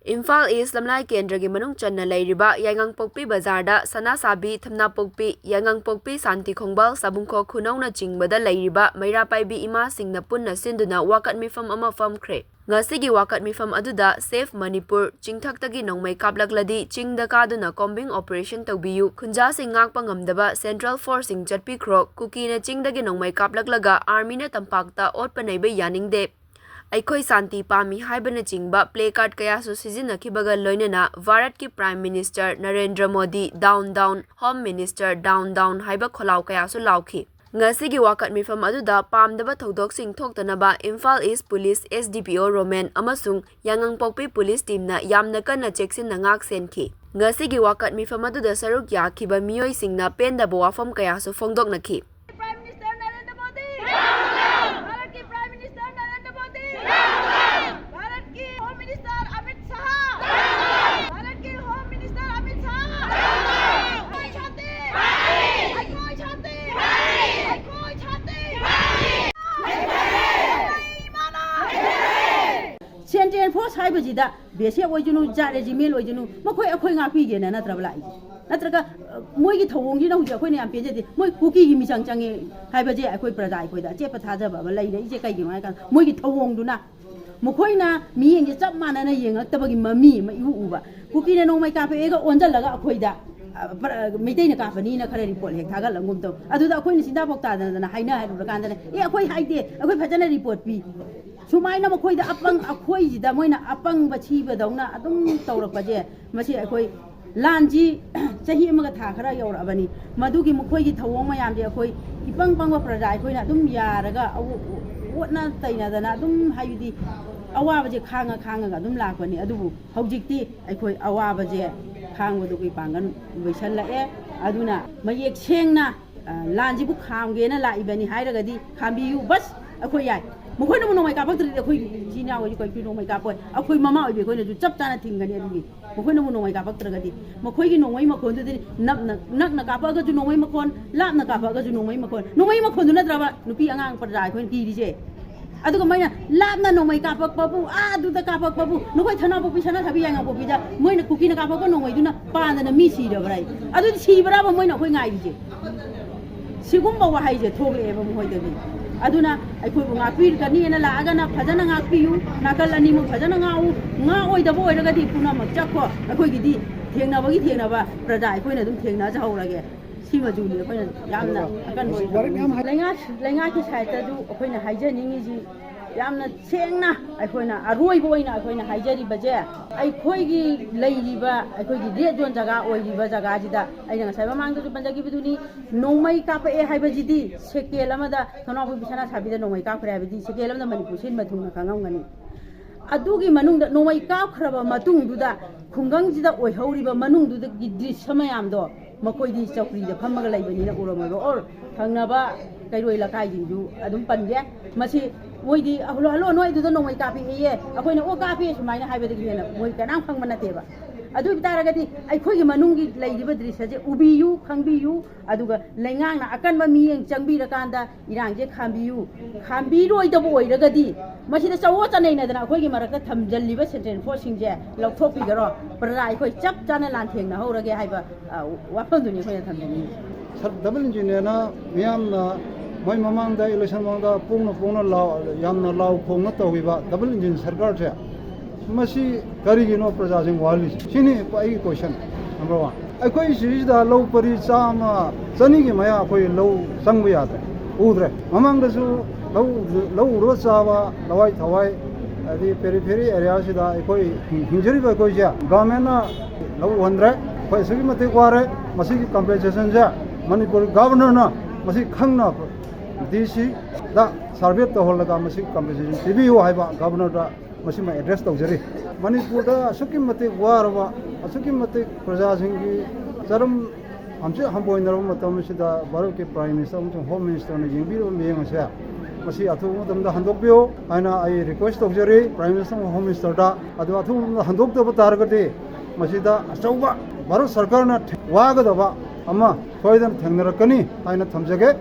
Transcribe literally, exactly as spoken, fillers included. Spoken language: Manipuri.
ꯏꯝꯐꯥꯜ ꯏꯁ ꯂꯝꯂꯥꯏ ꯀꯦꯟꯗ꯭ꯔꯒꯤ ꯃꯅꯨꯡ ꯆꯟꯅ ꯂꯩꯔꯤꯕ ꯌꯥꯏꯉꯪꯄꯣꯛꯄꯤ ꯕꯖꯥꯔꯗ ꯁꯅꯥꯁꯥꯕꯤ, ꯊꯝꯅꯥꯄꯣꯛꯄꯤ, ꯌꯥꯏꯉꯪꯄꯣꯛꯄꯤ, ꯁꯥꯟꯇꯤ ꯈꯣꯡꯕꯥꯜ, ꯁꯥꯕꯨꯡꯈꯣꯛ ꯈꯨꯅꯧꯅꯆꯤꯡꯕꯗ ꯂꯩꯔꯤꯕ ꯃꯩꯔꯥ ꯄꯥꯏꯕꯤ ꯏꯃꯥꯁꯤꯡꯅ ꯄꯨꯟꯅ ꯁꯤꯟꯗꯨꯅ ꯋꯥꯀꯠ ꯃꯤꯐꯝ ꯑꯃ ꯐꯝꯈ꯭ꯔꯦ꯫ ꯉꯁꯤꯒꯤ ꯋꯥꯀꯠ ꯃꯤꯐꯝ ꯑꯗꯨꯗ Save Manipur, ꯆꯤꯡꯊꯛꯇꯒꯤ ꯅꯣꯡꯃꯩ ꯀꯥꯞꯂꯛꯂꯗꯤ ꯆꯤꯡꯗ ꯀꯥꯗꯨꯅ combing operation ꯇꯧꯕꯤꯌꯨ, ꯈꯨꯟꯖꯥꯁꯤꯡ ꯉꯥꯛꯄ ꯉꯝꯗꯕ central forceꯁꯤꯡ ꯆꯠꯄꯤꯈ꯭ꯔꯣ, ꯀꯨꯀꯤꯅ ꯆꯤꯡꯗꯒꯤ ꯅꯣꯡꯃꯩ ꯀꯥꯞꯂꯛꯂꯒ armyꯅ ꯇꯝꯄꯥꯛꯇ ꯑꯣꯠꯄ ꯅꯩꯕ ꯌꯥꯅꯤꯡꯗꯦ, ꯑꯩꯈꯣꯏ ꯁꯥꯟꯇꯤ ꯄꯥꯝꯃꯤ ꯍꯥꯏꯕꯅꯆꯤꯡꯕ placard ꯀꯌꯥꯁꯨ ꯁꯤꯖꯤꯟꯅꯈꯤꯕꯒ ꯂꯣꯏꯅꯅ ꯚꯥꯔꯠꯀꯤ Prime Minister Narendra Modi down down, Home Minister down down ꯍꯥꯏꯕ ꯈꯣꯜꯂꯥꯎ ꯀꯌꯥꯁꯨ ꯂꯥꯎꯈꯤ꯫ ꯉꯁꯤꯒꯤ ꯋꯥꯀꯠ ꯃꯤꯐꯝ ꯑꯗꯨꯗ ꯄꯥꯝꯗꯕ ꯊꯧꯗꯣꯛꯁꯤꯡ ꯊꯣꯛꯇꯅꯕ Imphal east police S D P O Romen ꯑꯃꯁꯨꯡ ꯌꯥꯉꯪꯄꯣꯛꯄꯤ ꯄꯨꯂꯤꯁ teamꯅ ꯌꯥꯝꯅ ꯀꯟꯅ ꯆꯦꯛꯁꯤꯟꯅ ꯉꯥꯛ ꯁꯦꯟꯈꯤ꯫ ꯉꯁꯤꯒꯤ ꯋꯥꯀꯠ ꯃꯤꯐꯝ ꯑꯗꯨꯗ ꯁꯔꯨꯛ ꯌꯥꯈꯤꯕ ꯃꯤꯑꯣꯏꯁꯤꯡꯅ ꯄꯦꯟꯗꯕ ꯋꯥꯐꯝ ꯀꯌꯥꯁꯨ ꯐꯣꯡꯗꯣꯛꯅꯈꯤ꯫ Prime Minister Narendra Modi! ꯚꯥꯔꯠꯀꯤ Prime Minister Narendra Modi! ꯚꯥꯔꯠꯀꯤ Home Minister Amit Shah! ꯚꯥꯔꯠꯀꯤ Home Minister Amit Shah! ꯑꯩꯈꯣꯏ ꯁꯥꯟꯇꯤ! ꯑꯩꯈꯣꯏ ꯁꯥꯟꯇꯤ! ꯑꯩꯈꯣꯏ ꯁꯥꯟꯇꯤ! ꯏꯃꯥꯅ! Central Force ꯍꯥꯏꯕꯁꯤꯗ B S F ꯑꯣꯏꯁꯅꯨ, Jat Regiment ꯑꯣꯏꯁꯅꯨ, ꯃꯈꯣꯏ ꯑꯩꯈꯣꯏ ꯉꯥꯛꯄꯤꯒꯦꯅ ꯅꯠꯇ꯭ꯔꯕ ꯂꯥꯛꯏꯁꯦ? ꯅꯠꯇ꯭ꯔꯒ, ꯑ, ꯃꯣꯏꯒꯤ ꯊꯧꯑꯣꯡꯁꯤꯅ ꯍꯧꯖꯤꯛ ꯑꯩꯈꯣꯏꯅ ꯌꯥꯝ ꯄꯦꯟꯖꯗꯦ꯫ ꯃꯣꯏ ꯀꯨꯀꯤꯒꯤ ꯃꯤꯆꯪ ꯆꯪꯉꯦ ꯍꯥꯏꯕꯁꯦ ꯑꯩꯈꯣꯏ ꯄ꯭ꯔꯖꯥ ꯑꯩꯈꯣꯏꯗ ꯑꯆꯦꯠꯄ ꯊꯥꯖꯕ ꯑꯃ ꯂꯩꯔꯛꯏꯁꯦ ꯀꯩꯒꯤꯅꯣ ꯍꯥꯏ ꯀꯥꯟꯗ ꯃꯣꯏꯒꯤ ꯊꯧꯑꯣꯡꯗꯨꯅ ꯃꯈꯣꯏꯅ ꯃꯤꯠꯌꯦꯡꯁꯦ ꯆꯞ ꯃꯥꯟꯅꯅ ꯌꯦꯡꯉꯛꯇꯕꯒꯤ ꯃꯃꯤ ꯑꯃ ꯏꯎ ꯎꯕ꯫ ꯀꯨꯀꯤꯅ ꯅꯣꯡꯃꯩ ꯀꯥꯞꯄꯛꯑꯦꯒ ꯑꯣꯟꯁꯤꯜꯂꯒ ꯑꯩꯈꯣꯏꯗ, ꯑ, ꯄ꯭ꯔ-, ꯃꯩꯇꯩꯅ ꯀꯥꯞꯄꯅꯤꯅ ꯈꯔ report ꯍꯦꯛ ꯊꯥꯒꯠꯂꯝꯒꯨꯝ ꯇꯧ꯫ ꯑꯗꯨꯗ ꯑꯩꯈꯣꯏꯅ ꯆꯤꯟꯗꯥ ꯄꯥꯎꯇꯥꯗꯅ ꯍꯥꯏꯅ ꯍꯥꯏꯔꯨꯔꯀꯥꯟꯗꯅꯦ, "ꯑꯦ, ꯑꯩꯈꯣꯏ ꯍꯥꯏꯗꯦ, ꯑꯩꯈꯣꯏ ꯐꯖꯅ report ꯄꯤ"꯫ ꯁꯨꯃꯥꯏꯅ ꯃꯈꯣꯏꯗ ꯑꯄꯪ, ꯑꯩꯈꯣꯏꯁꯤꯗ ꯃꯣꯏꯅ ꯑꯄꯪꯕ ꯊꯤꯕꯗꯧꯅ ꯑꯗꯨꯝ ꯇꯧꯔꯛꯄꯁꯦ, ꯃꯁꯤ ꯑꯩꯈꯣꯏ ꯂꯥꯟꯁꯤ ꯆꯍꯤ ꯑꯃꯒ ꯊꯥ ꯈꯔ ꯌꯧꯔꯛꯑꯕꯅꯤ꯫ ꯃꯗꯨꯒꯤ ꯃꯈꯣꯏꯒꯤ ꯊꯧꯑꯣꯡ ꯃꯌꯥꯝꯁꯦ ꯑꯩꯈꯣꯏ ꯏꯄꯪ ꯄꯪꯕ ꯄ꯭ꯔꯖꯥ ꯑꯩꯈꯣꯏꯅ ꯑꯗꯨꯝ ꯌꯥꯔꯒ ꯑꯋ-, ꯑꯣꯠꯅ ꯇꯩꯅꯗꯅ ꯑꯗꯨꯝ, ꯍꯥꯏꯕꯗꯤ, ꯑꯋꯥꯕꯁꯦ ꯈꯥꯡꯉ ꯈꯥꯡꯉꯒ ꯑꯗꯨꯝ ꯂꯥꯛꯄꯅꯤ꯫ ꯑꯗꯨꯕꯨ ꯍꯧꯖꯤꯛꯇꯤ ꯑꯩꯈꯣꯏ ꯑꯋꯥꯕꯁꯦ ꯈꯥꯡꯕꯗꯨꯒꯤ ꯄꯥꯡꯒꯜ ꯂꯣꯏꯁꯜꯂꯛꯑꯦ꯫ ꯑꯗꯨꯅ ꯃꯌꯦꯛ ꯁꯦꯡꯅ, ꯑ, ꯂꯥꯟꯁꯤꯕꯨ ꯈꯥꯝꯒꯦꯅ ꯂꯥꯛꯏꯕꯅꯤ ꯍꯥꯏꯔꯒꯗꯤ ꯈꯥꯝꯕꯤꯌꯨ, ꯕꯁ, ꯑꯩꯈꯣꯏ ꯌꯥꯏ꯫ ꯃꯈꯣꯏꯅꯕꯨ ꯅꯣꯡꯃꯩ ꯀꯥꯞꯄꯛꯇ꯭ꯔꯗꯤ ꯑꯩꯈꯣꯏ ꯏꯆꯤꯟ ꯏꯅꯥꯎ ꯑꯩꯈꯣꯏ ꯅꯣꯡꯃꯩ ꯀꯥꯞꯄꯣꯏ꯫ ꯑꯩꯈꯣꯏ ꯃꯃꯥ ꯑꯣꯏꯕꯤ ꯑꯩꯈꯣꯏꯅꯁꯨ ꯆꯞ ꯆꯥꯅ ꯊꯤꯡꯒꯅꯤ꯫ ꯑꯗꯨꯒꯤ ꯃꯈꯣꯏꯅꯕꯨ ꯅꯣꯡꯃꯩ ꯀꯥꯞꯄꯛꯇ꯭ꯔꯒꯗꯤ ꯃꯈꯣꯏꯒꯤ ꯅꯣꯡꯃꯩ ꯃꯈꯣꯟꯗꯨꯗꯤ ꯅꯛꯅ, ꯅꯛꯅ ꯀꯥꯞꯄꯛꯑꯒꯁꯨ ꯅꯣꯡꯃꯩ ꯃꯈꯣꯟ, ꯂꯥꯞꯅ ꯀꯥꯞꯄꯛꯑꯒꯁꯨ ꯅꯣꯡꯃꯩ ꯃꯈꯣꯟ, ꯅꯣꯡꯃꯩ ꯃꯈꯣꯟꯗꯨ ꯅꯠꯇ꯭ꯔꯕ ꯅꯨꯄꯤ ꯑꯉꯥꯡ ꯄ꯭ꯔꯖꯥ ꯑꯩꯈꯣꯏꯅ ꯀꯤꯔꯤꯁꯦ? ꯑꯗꯨꯒ ꯃꯣꯏꯅ ꯂꯥꯞꯅ ꯅꯣꯡꯃꯩ ꯀꯥꯞꯄꯛꯄꯕꯨ, ꯑꯥ ꯑꯗꯨꯗ ꯀꯥꯞꯄꯛꯄꯕꯨ, ꯅꯈꯣꯏ ꯊꯅꯥꯄꯣꯛꯄꯤ ꯁꯅꯥꯊꯕꯤ ꯌꯥꯏꯉꯪꯄꯣꯛꯄꯤꯗ ꯃꯣꯏꯅ ꯀꯨꯀꯤꯅ ꯀꯥꯞꯄꯛꯄ ꯅꯣꯡꯃꯩꯗꯨꯅ ꯄꯥꯟꯗꯅ ꯃꯤ ꯁꯤꯔꯕ꯭ꯔꯥ? ꯑꯗꯨꯗꯤ ꯁꯤꯕ꯭ꯔꯥꯕ ꯃꯣꯏꯅ ꯑꯩꯈꯣꯏ ꯉꯥꯏꯔꯤꯁꯦ? ꯁꯤꯒꯨꯝꯕ ꯋꯥꯍꯩꯁꯦ ꯊꯣꯛꯂꯛꯑꯦꯕ ꯃꯈꯣꯏꯗꯒꯤ꯫ ꯑꯗꯨꯅ ꯑꯩꯈꯣꯏꯕꯨ ꯉꯥꯛꯄꯤꯔꯛꯀꯅꯤꯅ ꯂꯥꯛꯑꯒꯅ ꯐꯖꯅ ꯉꯥꯛꯄꯤꯌꯨ, ꯅꯥꯀꯜ ꯑꯅꯤꯃꯛ ꯐꯖꯅ ꯉꯥꯛꯎ, ꯉꯥꯛꯑꯣꯏꯗꯕ ꯑꯣꯏꯔꯒꯗꯤ ꯄꯨꯝꯅꯃꯛ ꯆꯠꯈꯣ꯫ ꯑꯩꯈꯣꯏꯒꯤꯗꯤ ꯊꯦꯡꯅꯕꯒꯤ ꯊꯦꯡꯅꯕ ꯄ꯭ꯔꯖꯥ ꯑꯩꯈꯣꯏꯅ ꯑꯗꯨꯝ ꯊꯦꯡꯅꯖꯍꯧꯔꯒꯦ꯫ ꯁꯤꯃꯁꯨꯅꯤ ꯑꯩꯈꯣꯏꯅ ꯌꯥꯝꯅ ꯑꯀꯟꯕ ꯑꯣꯏꯕ꯫ ꯂꯩꯉꯥꯛ-, ꯂꯩꯉꯥꯛꯀꯤ ꯁꯥꯏꯠꯇꯁꯨ ꯑꯩꯈꯣꯏꯅ ꯍꯥꯏꯖꯅꯤꯡꯉꯤꯁꯤ, ꯌꯥꯝꯅ ꯁꯦꯡꯅ ꯑꯩꯈꯣꯏꯅ ꯑꯔꯣꯏꯕ ꯑꯣꯏꯅ ꯑꯩꯈꯣꯏꯅ ꯍꯥꯏꯖꯔꯤꯕꯁꯦ, ꯑꯩꯈꯣꯏꯒꯤ ꯂꯩꯔꯤꯕ, ꯑꯩꯈꯣꯏꯒꯤ ꯔꯦꯗ ꯖꯣꯟ ꯖꯒꯥ ꯑꯣꯏꯔꯤꯕ ꯖꯒꯥꯁꯤꯗ, ꯑꯩꯅ ꯉꯁꯥꯏ ꯃꯃꯥꯡꯗꯁꯨ ꯄꯟꯖꯈꯤꯕꯗꯨꯅꯤ, ꯅꯣꯡꯃꯩ ꯀꯥꯞꯄꯛꯑꯦ ꯍꯥꯏꯕꯁꯤꯗꯤ ꯁꯦꯀꯦꯟ ꯑꯃꯗ, ꯊꯣꯡꯅꯥꯎ ꯑꯩꯈꯣꯏ ꯕꯤꯁꯅꯥ ꯁꯥꯕꯤꯗ ꯅꯣꯡꯃꯩ ꯀꯥꯞꯈ꯭ꯔꯦ ꯍꯥꯏꯕꯗꯤ ꯁꯦꯀꯦꯟ ꯑꯃꯗ ꯃꯅꯤꯄꯨꯔ ꯁꯤꯟꯕ ꯊꯨꯡꯅ ꯈꯪꯉꯝꯒꯅꯤ꯫ ꯑꯗꯨꯒꯤ ꯃꯅꯨꯡꯗ ꯅꯣꯡꯃꯩ ꯀꯥꯞꯈ꯭ꯔꯕ ꯃꯇꯨꯡꯗꯨꯗ ꯈꯨꯡꯒꯪꯁꯤꯗ ꯑꯣꯏꯍꯧꯔꯤꯕ ꯃꯅꯨꯡꯗꯨꯗꯒꯤ ꯗ꯭ꯔꯤꯁ꯭ꯌ ꯃꯌꯥꯝꯗꯣ ꯃꯈꯣꯏꯗꯤ ꯆꯧꯀ꯭ꯔꯤꯗ ꯐꯝꯃꯒ ꯂꯩꯕꯅꯤꯅ ꯎꯔꯝꯃꯣꯏꯕ꯫ ꯑꯣꯔ ꯊꯪꯅꯕ ꯀꯩꯔꯣꯏ ꯂꯩꯀꯥꯏꯁꯤꯡꯁꯨ ꯑꯗꯨꯝ ꯄꯟꯒꯦ꯫ ꯃꯁꯤ ꯃꯣꯏꯗꯤ "ꯍꯜꯂꯣ, ꯍꯜꯂꯣ, ꯅꯣꯏ ꯑꯗꯨꯗ ꯅꯣꯡꯃꯩ ꯀꯥꯞꯄꯤꯑꯦ, ꯑꯩꯈꯣꯏꯅ ꯑꯣ ꯀꯥꯞꯄꯦ" ꯁꯨꯃꯥꯏꯅ ꯍꯥꯏꯕꯗꯒꯤ ꯍꯦꯟꯅ ꯃꯣꯏ ꯀꯅꯥꯝ ꯈꯪꯕ ꯅꯠꯇꯦꯕ꯫ ꯑꯗꯨ ꯑꯣꯏꯕ ꯇꯥꯔꯒꯗꯤ ꯑꯩꯈꯣꯏꯒꯤ ꯃꯅꯨꯡꯒꯤ ꯂꯩꯔꯤꯕ ꯗ꯭ꯔꯤꯁ꯭ꯌꯁꯦ ꯎꯕꯤꯌꯨ, ꯈꯪꯕꯤꯌꯨ꯫ ꯑꯗꯨꯒ ꯂꯩꯉꯥꯛꯅ ꯑꯀꯟꯕ ꯃꯤꯠꯌꯦꯡ ꯆꯪꯕꯤꯔꯀꯥꯟꯗ ꯏꯔꯥꯡꯁꯦ ꯈꯥꯝꯕꯤꯌꯨ꯫ ꯈꯥꯝꯕꯤꯔꯣꯏꯗꯕ ꯑꯣꯏꯔꯒꯗꯤ ꯃꯁꯤꯗ ꯆꯋꯣ ꯆꯅꯩꯅꯗꯅ ꯑꯩꯈꯣꯏꯒꯤ ꯃꯔꯛꯇ ꯊꯝꯖꯤꯜꯂꯤꯕ ꯁꯦꯟꯇ꯭ꯔꯦꯜ ꯐꯣꯔꯁꯁꯤꯡꯁꯦ ꯂꯧꯊꯣꯛꯄꯤꯈ꯭ꯔꯣ꯫ ꯄ꯭ꯔꯖꯥ ꯑꯩꯈꯣꯏ ꯆꯞ ꯆꯥꯅ ꯂꯥꯟꯊꯦꯡꯅꯍꯧꯔꯒꯦ ꯍꯥꯏꯕ, ꯑ, ꯋꯥꯐꯝꯗꯨꯅꯤ ꯑꯩꯈꯣꯏꯅ ꯊꯝꯖꯅꯤꯡꯉꯤ꯫ ꯁꯔ, ꯗꯕꯜ ꯏꯟꯖꯤꯟ ꯑꯅ ꯃꯤꯌꯥꯝꯅ ꯃꯣꯏ ꯃꯃꯥꯡꯗ, ꯏꯂꯦꯛꯁꯟ ꯃꯃꯥꯡꯗ ꯄꯣꯡꯅ ꯄꯣꯡꯅ ꯂꯥꯎ-, ꯌꯥꯝꯅ ꯂꯥꯎ ꯈꯣꯡꯅ ꯇꯧꯔꯤꯕ ꯗꯕꯜ ꯏꯟꯖꯤꯟ ꯁꯔꯀꯥꯔꯁꯦ, ꯃꯁꯤ ꯀꯔꯤꯒꯤꯅꯣ ꯄ꯭ꯔꯖꯥꯁꯤꯡ ꯋꯥꯍꯜꯂꯤꯁꯦ? ꯁꯤꯅꯤ ꯑꯩꯒꯤ ꯀꯣꯏꯁꯟ ꯅꯝꯕꯔ ꯋꯥꯟ꯫ ꯑꯩꯈꯣꯏ ꯁꯤꯁꯤꯗ ꯂꯧ ꯄꯔꯤ ꯆꯥꯝꯃ, ꯆꯅꯤꯒꯤ ꯃꯌꯥ ꯑꯩꯈꯣꯏ ꯂꯧ ꯆꯪꯕ ꯌꯥꯗ꯭ꯔꯦ, ꯎꯗ꯭ꯔꯦ꯫ ꯃꯃꯥꯡꯗꯁꯨ ꯂꯧ, ꯂꯧ ꯎꯔꯒ ꯆꯥꯕ, ꯂꯋꯥꯏ ꯊꯋꯥꯏ, ꯍꯥꯏꯗꯤ ꯄꯦꯔꯤꯐꯦꯔꯤ ꯑꯦꯔꯤꯌꯥꯁꯤꯗ ꯑꯩꯈꯣꯏ ꯍꯤꯡ-, ꯍꯤꯡꯖꯔꯤꯕ ꯑꯩꯈꯣꯏꯁꯦ ꯒꯚꯔꯟꯃꯦꯟꯅ ꯂꯧ ꯎꯍꯟꯗ꯭ꯔꯦ꯫ ꯑꯩꯈꯣꯏ ꯑꯁꯨꯛꯀꯤ ꯃꯇꯤꯛ ꯋꯥꯔꯦ꯫ ꯃꯁꯤꯒꯤ ꯀꯝꯄꯦꯟꯁꯦꯁꯟꯁꯦ ꯃꯅꯤꯄꯨꯔ ꯒꯚꯔꯅꯔꯅ ꯃꯁꯤ ꯈꯪꯅ ꯗꯤ ꯁꯤꯗ ꯁꯔꯚꯦ ꯇꯧꯍꯜꯂꯒ ꯃꯁꯤ ꯀꯝꯄꯦꯟꯁꯦꯁꯟ ꯄꯤꯕꯤꯌꯨ ꯍꯥꯏꯕ ꯒꯚꯔꯅꯔꯗ ꯃꯁꯤꯃ ꯑꯦꯗ꯭ꯔꯦꯁ ꯇꯧꯖꯔꯤ꯫ ꯃꯅꯤꯄꯨꯔꯗ ꯑꯁꯨꯛꯀꯤ ꯃꯇꯤꯛ ꯋꯥꯔꯕ, ꯑꯁꯨꯛꯀꯤ ꯃꯇꯤꯛ ꯄ꯭ꯔꯖꯥꯁꯤꯡꯒꯤ ꯆꯔꯝ ꯍꯝꯆꯤꯠ ꯍꯝꯕꯣꯏꯅꯔꯕ ꯃꯇꯝ ꯑꯁꯤꯗ ꯚꯥꯔꯠꯀꯤ ꯄ꯭ꯔꯥꯏꯝ ꯃꯤꯅꯤꯁꯇꯔ ꯑꯃꯁꯨꯡ ꯍꯣꯝ ꯃꯤꯅꯤꯁꯇꯔꯅ ꯌꯦꯡꯕꯤꯔꯤꯕ ꯃꯤꯠꯌꯦꯡ ꯑꯁꯦ ꯃꯁꯤ ꯑꯊꯨꯕ ꯃꯇꯝꯗ ꯍꯟꯗꯣꯛꯄꯤꯌꯨ ꯍꯥꯏꯅ ꯑꯩ ꯔꯤꯀ꯭ꯋꯦꯁ ꯇꯧꯖꯔꯤ ꯄ꯭ꯔꯥꯏꯝ ꯃꯤꯅꯤꯁꯇꯔ ꯑꯃꯁꯨꯡ ꯍꯣꯝ ꯃꯤꯅꯤꯁꯇꯔꯗ꯫ ꯑꯗꯨ ꯑꯊꯨꯕ ꯃꯇꯝꯗ ꯍꯟꯗꯣꯛꯇꯕ ꯇꯥꯔꯒꯗꯤ ꯃꯁꯤꯗ ꯑꯆꯧꯕ ꯚꯥꯔꯠ ꯁꯔꯀꯥꯔꯅ ꯊꯦ-, ꯋꯥꯒꯗꯕ ꯑꯃ ꯁꯣꯏꯗꯅ ꯊꯦꯡꯅꯔꯛꯀꯅꯤ ꯍꯥꯏꯅ ꯊꯝꯖꯒꯦ꯫